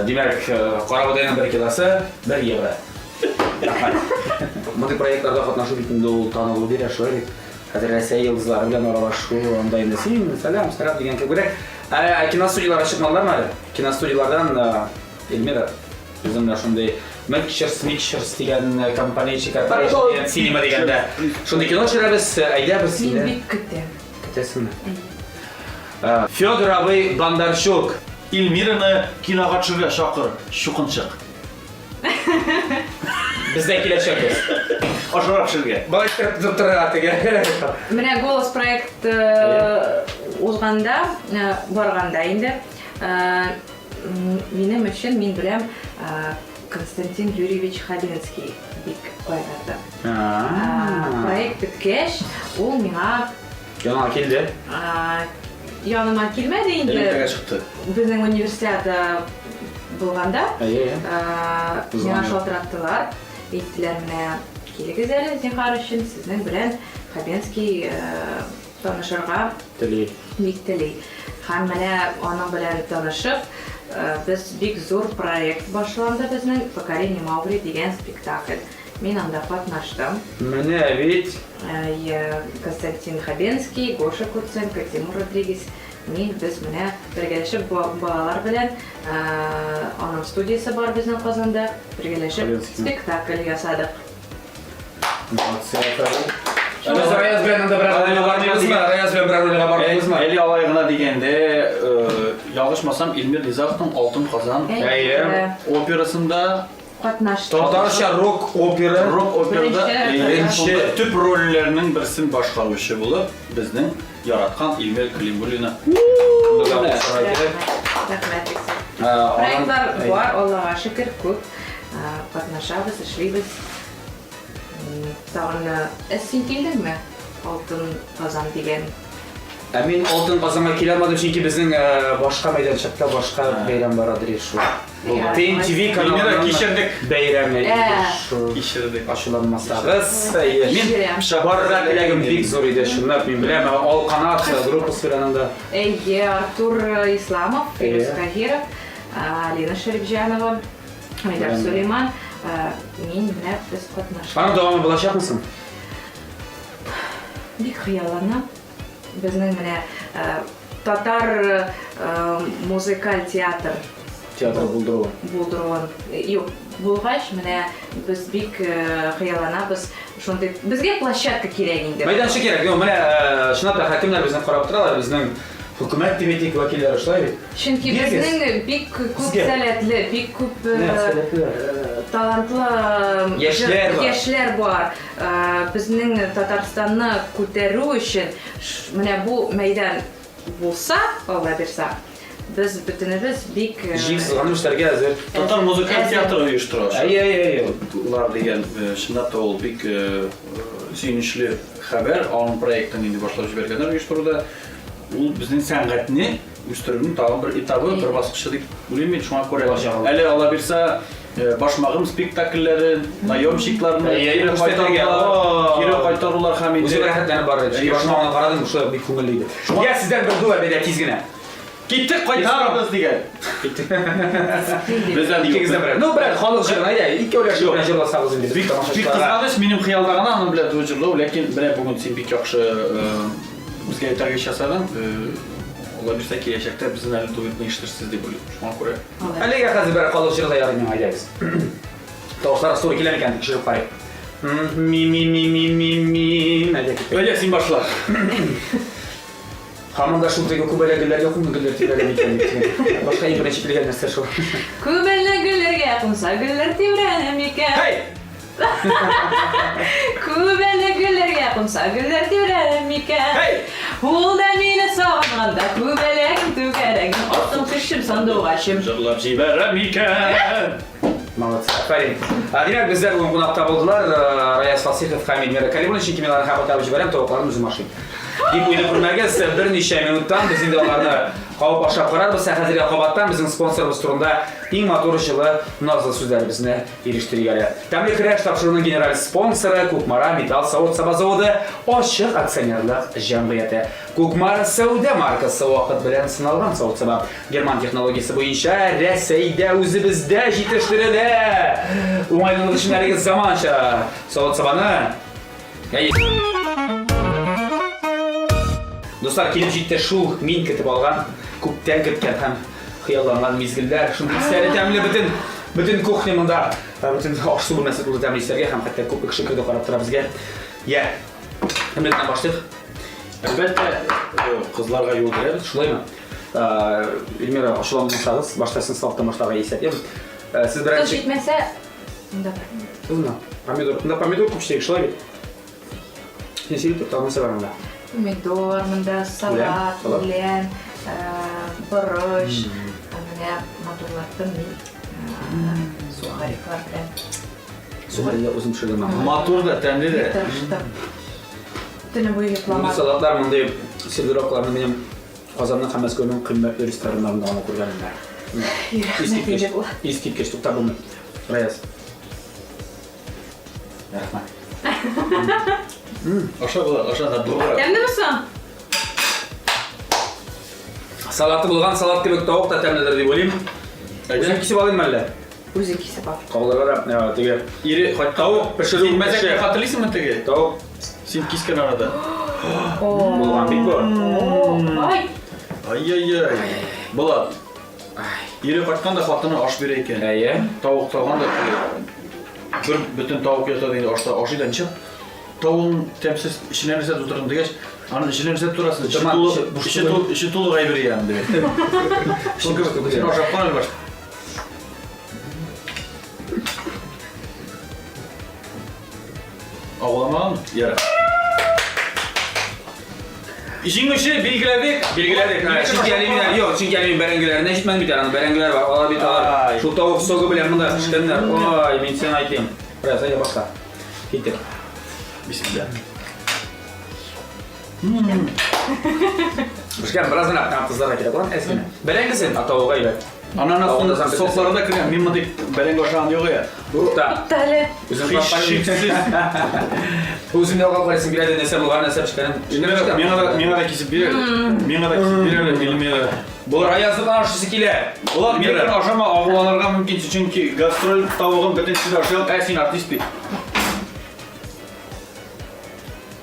Димәк, карабодайның бер килосы 1 евро. Рәхмәт. Мондый проектларда катнашу бит инде ул танылу бирә, шулай бит. Хәзер Рәсәй йолдызлары белән аралашу, анда инде син, сәлам, сәлам дигән кебек. Ә киностудияләргә чыкмадылармы әле? Киностудияләрдән Эльмира Безнең менә шундый Mixtures, Mixtures дигән компания Corporation дигән cinema дигәндә. Шундый кино төшерәбез, әйдә без Мин сине. бик көтәм. Көтәсеңме? Федор абый Бондарчук. Эльмираны кинога төшергә чакыр, чукынчык. Без дә киләчәкбез. Ашарга пешерергә. Болай итеп тотып торырга теге. Менә Голос проект узганда, барганда инде, Минем өчен, мин беләм, Константин Юрьевич Хабенский бик кайгырды. Проект беткәч, ул миңа Яныңа килде? Яныма килмәде инде. Элемтәгә чыкты. Безнең универсиада булганда, миңа шалтыраттылар. Әйттеләр, менә килегез әле, зинһар өчен, сезнең белән Хабенский танышырга тели. Бик тели. Һәм менә аның белән танышып, без бик зур проект башланды безнең Поколение Маугли дигән спектакль. Мин анда катнаштым. Менә бит. Константин Хабенский, Гоша Куценко, Тимур Родригес, мин, без менә бергәләшеп балалар белән, аның студиясе бар безнең Казанда, бергәләшеп спектакль ясадык. Молодцы, афәрин. Без Раяз белән анда берәр рольгә бармыйбызмы? Раяз белән берәр рольгә бармыйбызмы? Әле алай гына дигәндә, ялгышмасам, Илмир Низаровның Алтын Казан Әйе. операсында катнашты. Татарча рок опера. Рок операда Беренче төп рольләрнең берсен башкаручы булып, безнең яраткан Илмир Калимуллина. Рәхмәт. Проектлар бар, Аллага шөкер, күп. Катнашабыз, эшлибез. Тагын ә син килдеңме? Алтын Казан дигән. Ә мин Алтын Казанга килә алмадым, чөнки безнең башка мәйданчыкта башка бәйрәм бара дри шул. ТНТВ каналының кичердек. Бәйрәме шул. Кичердек. Ачуланмасагыз, мин барырга теләгем бик зур иде, чынлап мин беләм, Алканат группасы белән анда. Әйе, Артур Исламов, Фирүз Каһиров, Алина Шәрипҗанова. Айдар Сулейман, мин менә без катнаштык. Аның дәвамы булачакмы соң? Бик хыялланам. Безнең менә татар музыкаль театр театр булдыруын. Булдыруын. Юк, булгач, менә без бик хыялланабыз. Шундый безгә площадка кирәк инде. Мәйданчык кирәк. Юк, менә чынлап та хакимнәр безне карап торалар, безнең Хөкүмәт дип әйтик, вәкилләре шулай бит. Чөнки безнең бик күп сәләтле, бик күп талантлы яшьләр бар. Яшьләр бар. Безнең Татарстанны күтәрү өчен менә бу мәйдан булса, Алла бирса, без бөтенебез бик җиң сызганып эшләргә әзер. Татар музыкаль театры оештыра. Әйе, әйе, әйе. Лар дигән, чынлап та ул бик сөенечле хәбәр. Аның проектын инде башлап җибәргәннәр оештыруда. Ул безнең сәнгатьне үстерүнең тагын бер этабы, бер баскычы дип уйлыйм мин. Шуңа күрә әле Алла бирса, Башмагым спектакльләре, наемщикларны кире кайтарулар, кире кайтарулар һәм инде Үзе рәхәтләнеп барды. Чөнки Башмагымны карадым, шулай бик күңелле иде. Я сездән бер дуа бәйлә тиз генә. Киттек, кайтарабыз дигән. Бездән икегездән берәр. Ну, берәр халык җырын әйдә, икәүләшеп белән җырласагыз инде. Бик кызганыч, минем хыялда гына аның белән дуэт җырлау, ләкин менә бүген син бик яхшы безгә этәргеч ясадың. Алла бирсә, киләчәктә безнең әле дуэтны ишетерсез дип уйлыйм. Шуңа күрә. Әлегә хәзер бер халык җыры да ярый миңа, әйдәгез. Тавышлар туры килә микән, тикшереп карыйк. Ми ми ми ми ми ми. Әйдә киттек. Әйдә, син башла. Һаман да шул теге күбәләк гөлләргә кунды гөлләр тибрәлә микән дип. Башка иң беренче килгән нәрсә шул. Күбәләк гөлләргә кунса гөлләр тибрәнә микән? Һәй! Күбәләк гөлләргә кунса гөлләр тибрәнә микән? Һәй! Ул да мине сагынганда күбәләгем түгәрәгем алтын кошым сандугачым. Җырлап җибәрә микән? Молодцы, афәрин. Димәк, бездә бүген кунакта булдылар Раяз Фасихов һәм Эльмира Калимуллина, чөнки мин аларны һәрвакыт алып җибәрәм, тавыкларын үзем ашыйм. Дип уйлап күрмәгез, берничә минуттан без инде аларны кабып ашап карарбыз. Ә хәзергә кабаттан безнең спонсорыбыз турында иң матур, җылы, назлы сүзләребезне ирештерик әле. Тәмле көрәш тапшыруының генераль спонсоры Кукмара металл савыт-саба заводы ачык акционерлык җәмгыяте. Кукмара сәүдә маркасы вакыт белән сыналган савыт-саба. Герман технологиясе буенча Рәсәйдә үзебездә җитештерелә. Уңайлылык өчен әлеге заманча савыт-сабаны Дуслар, килеп җитте шул мин көтеп алган, күптән көткән һәм хыялланган мизгелләр. Шундый исләре тәмле бөтен бөтен кухня монда, бөтен аш-су бүлмәсе тулы тәмле исләргә һәм хәтта күп кеше керде карап тора безгә. Я. Кемнәрдән башлыйк? Әлбәттә, кызларга юл бирәбез. Шулаймы? Эльмира, ачуланмасагыз, башта сез салаттан башларга исәп. Сез берәр Тоз җитмәсә, монда бар. Тозмы? Помидор. Монда помидор күпчелек, шулай бит? Син сөйләп тор, тагын нәрсә бар монда? Помидор, монда салат, үлән, борыч. Менә матурлаттым мин сухариклар белән. Сухарилар үзем пешергән. Матур да, тәмле дә. Тырыштым. Төне буе йокламадым. Мондый салатлар, мондый сервировкаларны минем Казанның һәм Мәскәүнең кыйммәтле рестораннарында гына күргәнем бар. Искиткеч, искиткеч, туктап булмый. Раяз. Рәхмәт. Аша була, аша да була. Тәмлеме соң? Салаты булган салат кебек тавык та тәмледер дип уйлыйм. Үзем кисеп алыйм әллә? Үзе кисеп ал. Калдырырга да, теге Ире кайткан. Тавык пешерү Син мәзәкне эше. хәтерлисеңме теге? Тавык Син кискән арада. булган бит бу. Ай! Ай-яй-яй. Булат. Ире кайткан да хатыны аш бирә икән. Әйе. Тавык салган да теге бер бөтен тавык ята инде ашта. Ашый да ничек? Тавыгың тәмсез, эченә нәрсә тутырдың дигәч, аның эченә нәрсә тутырасың? Эче Томат, тулы, эче буш эче түгел. тулы, эче тулы әйбер ягъни дигән. Шул кебек түгел. Син ашап кара әле башта. Агуламаган? Ярар. Җиңүче билгеләдек. Билгеләдек. Чөнки әле мин юк, чөнки әле мин бәрәңгеләренә җитмәдем бит әле. Бәрәңгеләр бар. Алар бит алар. Шул тавык согы белән монда пешкәннәр. Ой, мин сиңа әйтим. Бераз әйдә башла. Киттек. Бисмилла. Пешкән бераз гына там тозларга кирәк булган әз генә. Бәрәңгесен, а тавыгы әйбәт. Ананасның соклары да кергән. Мин мондый бәрәңге ашаган юк я. Тукта. Тукта әле. Үзем Һич шиксез. Үзем дә алга карыйсым килә, нәрсә булган, нәрсә пешкәнен. Эльмира, миңа да, миңа да кисеп бир әле. Миңа да кисеп бир әле, Эльмира. Булар Аязны гына ашыйсы килә. Булат, минекен ашама, агуланырга мөмкин, чөнки гастроль тавыгын бөтен кеше дә ашый алмый. Ә син артист бит.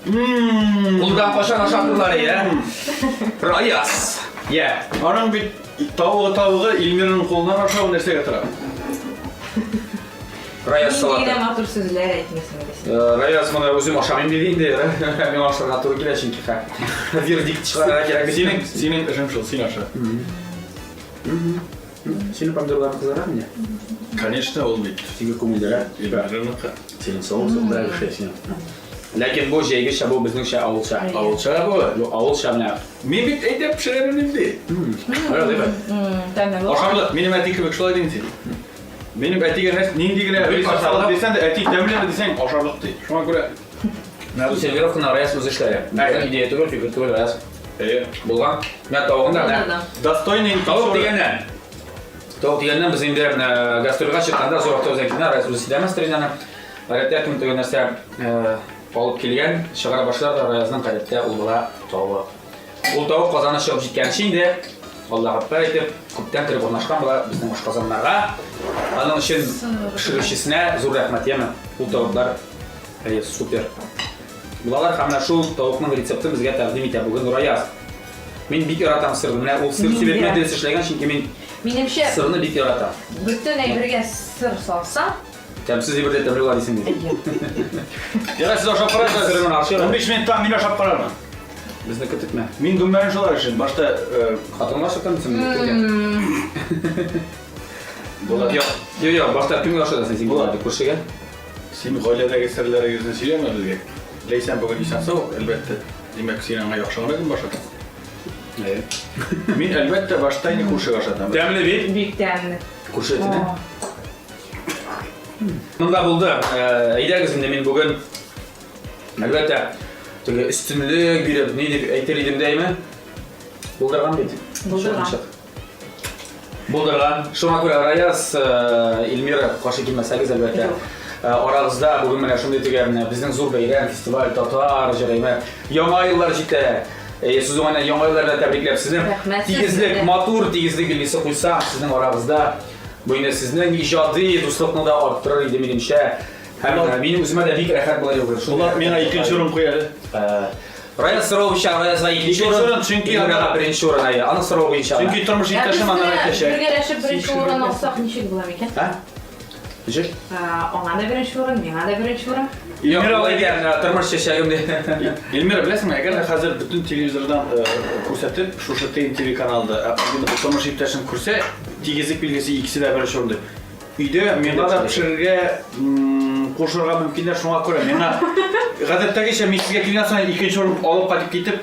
Кулдан кашан ашаттылар, я? Раяз. Я. Аның бит тавыгы тавыгы Эльмираның кулыннан ашау нәрсәгә тора? Раяз Нинди салаты. генә матур сүзләр әйтмисең инде син. Раяз моны үзем ашамыйм диде инде. Миңа ашарга туры килә чөнки хә. Вердикт чыгарырга кирәк бит. Синең синең эшең шул, син аша. Синең помидорларың кызара менә. Конечно, ул бит. Сиңа күңелдерә. Эльмираныкы. Синең соусың да кеше синең. Ләкин бу җәйгечә, бу безнеңчә авылча. Авылча бу. Бу авылча менә. Мин бит әйдәп пешерәмен инде. Ярый бит. Тәмле булган. Ашарлык, минем әти кебек шулай дим син. Минем әтигә нәрсә нинди генә Бик ризык ашарлык. салып бирсәң дә, әти тәмлеме дисәң, ашарлык ди. Шуңа күрә Менә бу сервировканы Раяз үзе эшләде. Безнең идея түгел, фикер түгел, Раяз. Әйе. Булган. Менә тавыгын да менә. Достойный Тавык дигәннән. Тавык дигәннән без инде гастрольгә чыкканда зур автобус килгән, Раяз үзе сөйләмәс тренерны. Гадәттә кем теге нәрсә алып килгән, чыгара башлар да Раязның гадәттә ул була тавык. Ул тавык казаны чыгып җиткәнче инде Аллаһ Акбар әйтеп, күптән кереп урнашкан була безнең ашказаннарга. Аның өчен пешерүчесенә зур рәхмәт, яме. Ул тавыклар әйе, супер. Булалар һәм менә шул тавыкның рецептын безгә тәкъдим итә бүген Раяз. Мин бик яратам сырны. Менә ул сыр сибетмә дөрес эшләгән, чөнки мин Минемчә, сырны бик яратам. Бөтен әйбергә сыр салсаң, Тәмсез әйбер дә тәмле була дисең бит. Ярар, сез ашап карагыз. Сырын ашыйм. 15 минуттан мин ашап карармын. Безне көтетмә. Мин гомерен шулай эшлим. Башта хатынга ашатам дисең. Була. Юк, юк, юк, башта кемгә ашатасың син? Була. Күршегә. Син гаиләдәге серләрегезне сөйләмә безгә. Ләйсән бүген исән-сау, әлбәттә. Димәк, син аңа яхшы гына гөмбә ашатасың. Әйе. Мин, әлбәттә, башта инде күршегә ашатам. Тәмле бит. Бик тәмле. Күрше этенә. Монда булды. Әйдәгез инде мин бүген әлбәттә теге өстенлек биреп, ни дип әйтер идем дә, әйме? Булдырган бит. Булдырган. Булдырган. Шуңа күрә Раяз, Эльмира каршы килмәсәгез, әлбәттә. Арагызда бүген менә шундый теге менә безнең зур бәйрәм, фестиваль, татар җыры, әйме? Яңа еллар җитә. Сүз уңаеннан яңа еллар белән тәбрикләп сезне. Рәхмәт Тигезлек, сезгә. матур тигезлек билгесе куйсам, сезнең арагызда бу инде сезнең иҗади дуслыкны да арттырыр иде минемчә. Һәм минем үземә дә бик рәхәт булыр иде. Булат миңа икенче урын куй әле. Раяз сорау буенча Раязга икенче Икенче урын, урын, чөнки Эльмирага беренче урын, әйе. Аның сорау буенча. Чөнки тормыш Ә без иптәшем аннан менә әйтәчәк. бергәләшеп беренче урын алсак ничек була микән? Ә? Ничек? Аңа да беренче урын, миңа да беренче урын. Юк, Эльмира улай икән, тормыш чәчәгем ди. Эльмира, беләсеңме, әгәр дә хәзер бөтен телевизордан күрсәтеп, шушы ТНТВ каналында, тормыш иптәшем күрсә, тигезлек билгесе икесе дә беренче урын дип. Өйдә миңа да пешерергә, кушырга мөмкиннәр, шуңа күрә миңа гадәттәгечә мин сезгә килгән саен икенче урын алып кайтып китеп,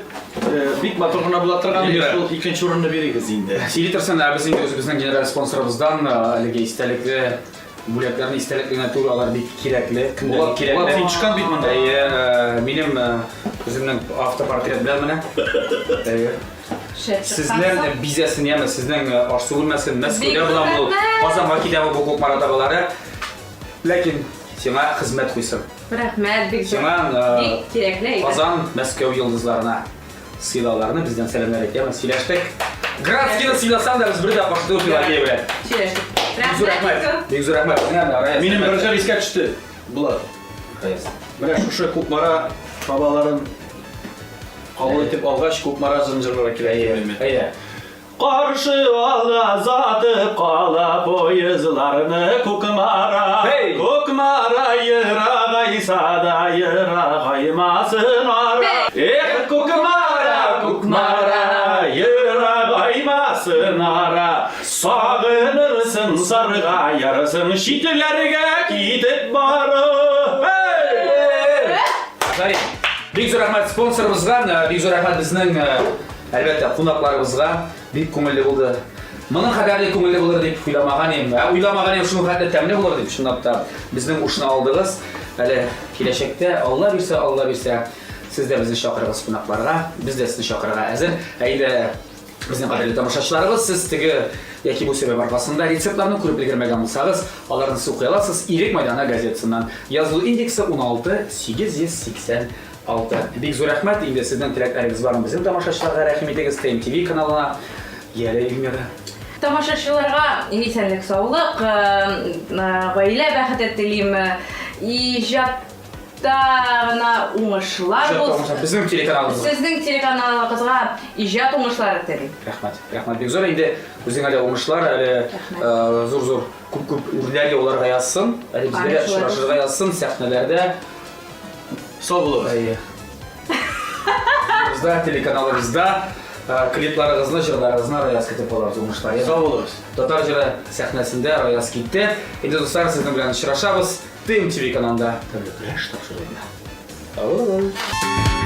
бик матур гына була торган Эльмира. шул икенче урынны бирегез инде. Сөйли торсаң, ә без инде үзебезнең генераль спонсорыбыздан әлеге истәлекле бүләкләрне истәлекле генә түгел, алар бик кирәкле, көндәлек Булат, кирәкле. Булат, син төшкән бит монда. Әйе, минем үземнең автопортрет белән менә. Әйе. Шәп Сезнең чыккансың. бизәсен, яме, сезнең аш-су бүлмәсен, Мәскәүдә Бик булам ул. рәхмәт. Казанга китәм бу Кукмара табалары. Ләкин сиңа хезмәт куйсын. Рәхмәт, бик зур. Сиңа Бик кирәкле әйбер. Казан, Мәскәү йолдызларына сыйлауларны бездән сәламнәр әйтәм. Сөйләштек. Градскийны сыйласаң да без бер дә каршы түгел Пелагея белән. Сөйләштек. Бик зур Рәхмәт. рәхмәт. Бик зур рәхмәт. Менә менә Раяз. Минем бер җыр искә төште. Булат. Раяз. Менә шушы Кукмара табаларын кабул итеп алгач, Кукмара җырлары килә Әйе. Әйе. Каршы ала затып кала поездларны Кукмара. Hey! Кукмара ерагайса да ерагаймасын ара. Эх, Кукмара, Кукмара, ерагаймасын ара. Сагынырсың, саргаярсың, читләргә китеп бара. Hey! Афәрин. Бик зур рәхмәт спонсорыбызга, бик зур рәхмәт безнең, әлбәттә, кунакларыбызга. Бик күңелле булды. Моның кадәрле күңелле булыр дип уйламаган идем. Ә уйламаган идем, шуның хәтле тәмле булыр дип. Чынлап та безнең ушны алдыгыз. Әле киләчәктә Алла бирсә, Алла бирсә, сез дә безне чакырыгыз кунакларга, без дә сезне чакырырга әзер. Ә инде безнең кадерле тамашачыларыбыз, сез теге яки бу сәбәп аркасында рецептларны күреп өлгермәгән булсагыз, аларны сез укый аласыз Ирек Майданы газетасыннан. Язылу индексы 16 886. Бик зур рәхмәт. Инде сезнең теләкләрегез бармы безнең тамашачыларга рәхим итегез ТМТВ каналына. Яле, Эльмира. Тамашачыларга исәнлек, саулык, гаилә бәхете телим, иҗатта гына уңышлар Иҗат булсын. уңышлар. Безнең телеканалыбызга. Сезнең телеканалыгызга иҗат уңышлары телим. Рәхмәт. Рәхмәт бик зур. Инде үзеңә дә уңышлар, әле Рәхмәт. зур-зур күп-күп үрләр яуларга язсын. Әле безгә дә Амин, шулай очрашырга язсын сәхнәләрдә. Сау булыгыз. Әйе. Бездә телеканалыбызда клипларыгызны, җырларыгызны Раяз көтеп калабыз уңышлар. Сау булыгыз. Татар җыры сәхнәсендә Раяз китте. Инде дуслар, сезнең белән очрашабыз ТМТВ каналында. Тәмле көрәш тапшыруында. Сау булыгыз.